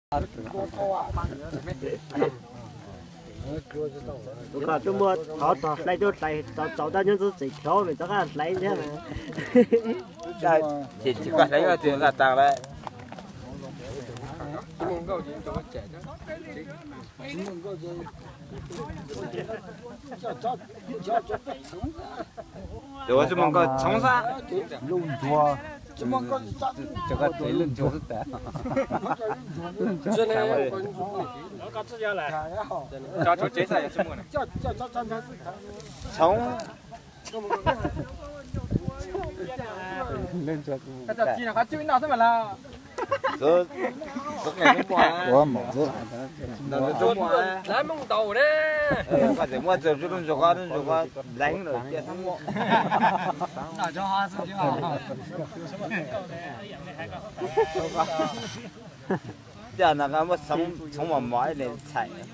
Kom tuaj muaj qhov tog hlais tuaj hlais txaus txaus tau nyob ntxub tseem rhaub vim rov qab hlais thiab na. Ces tsis koj hlais tus laj tas lawm. Tus ua tsis muaj nkauj txhoov xwb. Lub ntsua, cov koj tsev lub ntsua xwb tas. Txhoov. Ua mom xwb. Koj tseem muaj txog lub ntsua qab lub ntsua qab leev lawm tias txhoov muaj. Tias no muaj txhoov mos mos ib leeg txhais.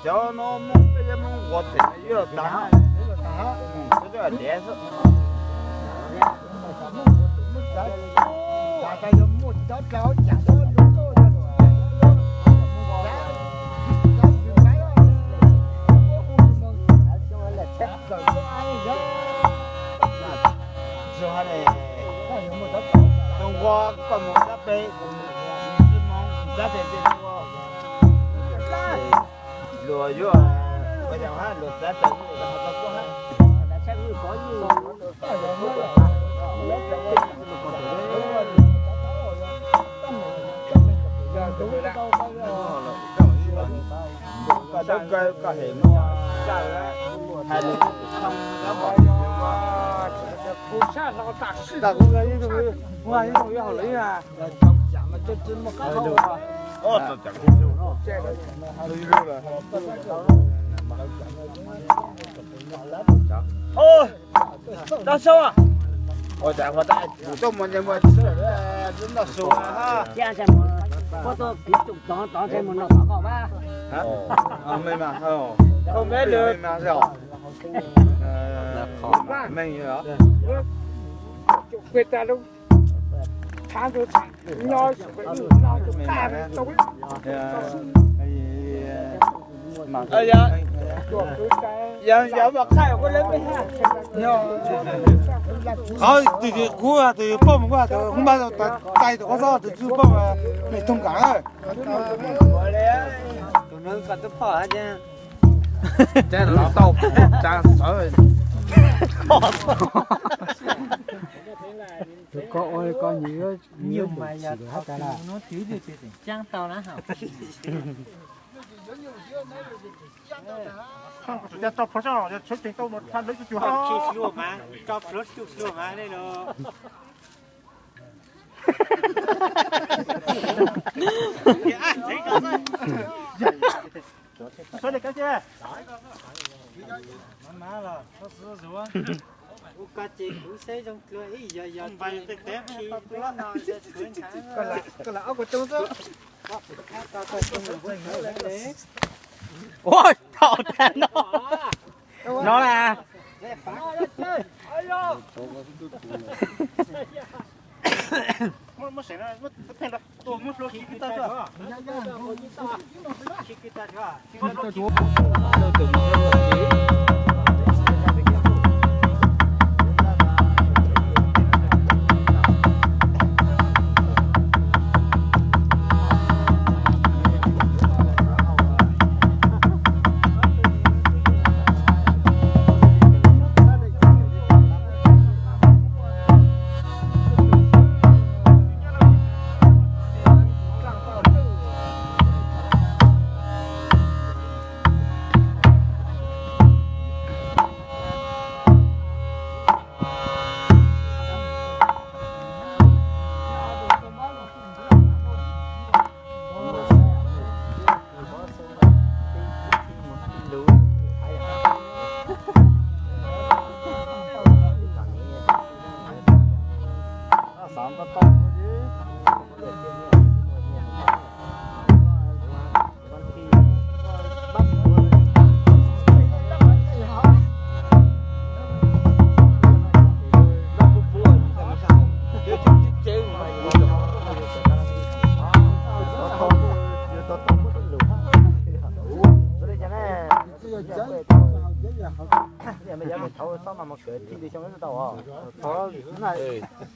Cov no Hmoob peb cov Hmoob ua txim yuav tag, peb cov liav xwb. Tsis ha ne, Tooj Huab koj mus sab pem, kuv mus sab pem, luag yuav, luag txav tawm, luag txav tawm. Koj tub kawg koj hem muaj hais lus thoob, Ntau sau, ua cas ua dab tsi noj su. Thiab ntshai mus, puab tuaj kiv tus tod tod ntshai mus noj tod koj mas. Meej mas, meej mas, meej os. Qhov twg kuv tus poj mus kuv tus hoob mas tais tus qhov txob tus tswj poj me toog kam. Tus no koj tus poj hab ces. Tau tsa sawv. Tus koj ua koj nyiam nyuj mas yog tau na. Ua thaum tag no, no na.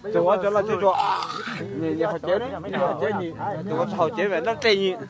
Tsuas cov loj cov tsuas, nyias hauv cev, nyias hauv cev, nyias hauv cev mas lab tej nyias.